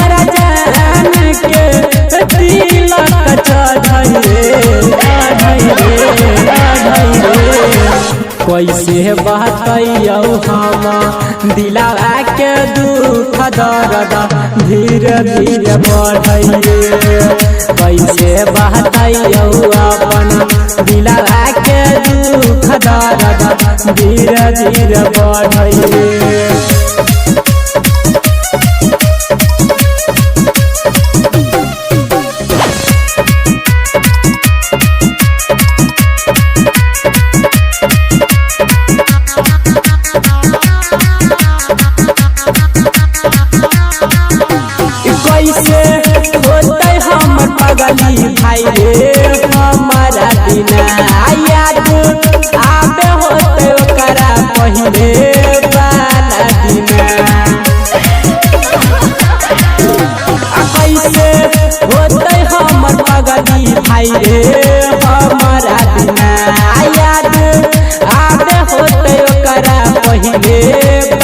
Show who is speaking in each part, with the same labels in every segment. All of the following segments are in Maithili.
Speaker 1: हमरा जान के तिलक चढ़ै रे, चढ़ै रे, चढ़ै रे। कैसे बतैयौ हम दिलवा के दुख दर्द धीरे धीरे बढ़ै रे। कैसे बतैयौ अपन दिलवा के दुख दर्द धीरे धीरे बढ़ै रे। कैसे होते हमर पगली भाई रे हमारा बिना, याद आबे होते ओकरा पहिले वाला दिना। कैसे होते हमर पगली भाई रे हमारा बिना, याद आबे होते ओकरा पहिले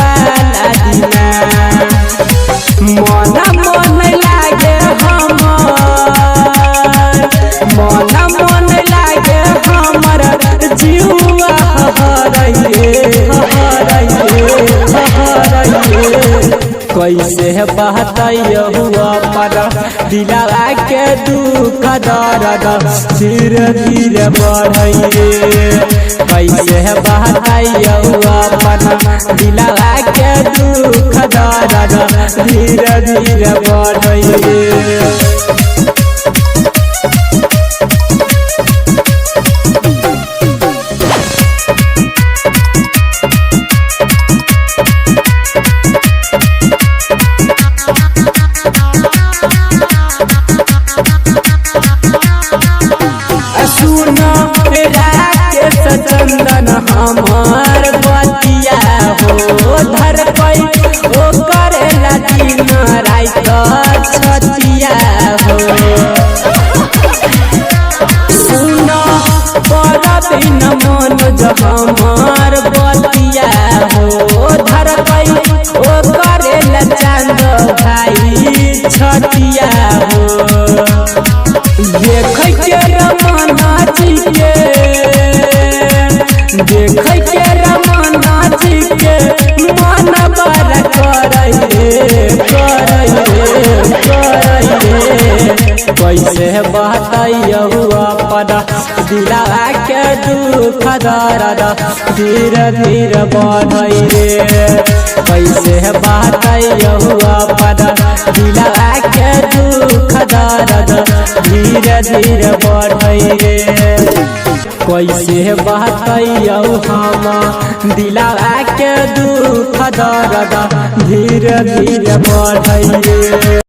Speaker 1: वाला दिना। मन मन लागे हमर, मन मन लागे हमर जीवा हरै रे, हरै रे, हरै रे। कैसे बतैयौ अपन दिलवा के दुख दर्द धीरे धीरे बढ़ै रे। कैसे बतैयौ अपन दिलवा के दुख दर्द धीरे धीरे बढ़ै रे। सुन राकेश चंदन हमार बतिया हो, धरपै ओ करेला दिन राइत छतिया हो। सुन परबिन मनोज हमार बतिया हो, धरपै ओ करेला चांद भाई छतिया हो। देखै के रमना जी के, देखै के रमना जी के मन बड़ा करै रे, करै रे, करै रे। कैसे बतैयौ अपन दिलवा के दुख दर्द धीरे धीरे बढ़ै रे। कैसे बतैयौ अपन दिलवा के दुख दर्द धीरे धीरे बढ़ै रे। कैसे बतैयौ हम दिलवा के दुख दर्द धीरे धीरे बढ़ै रे।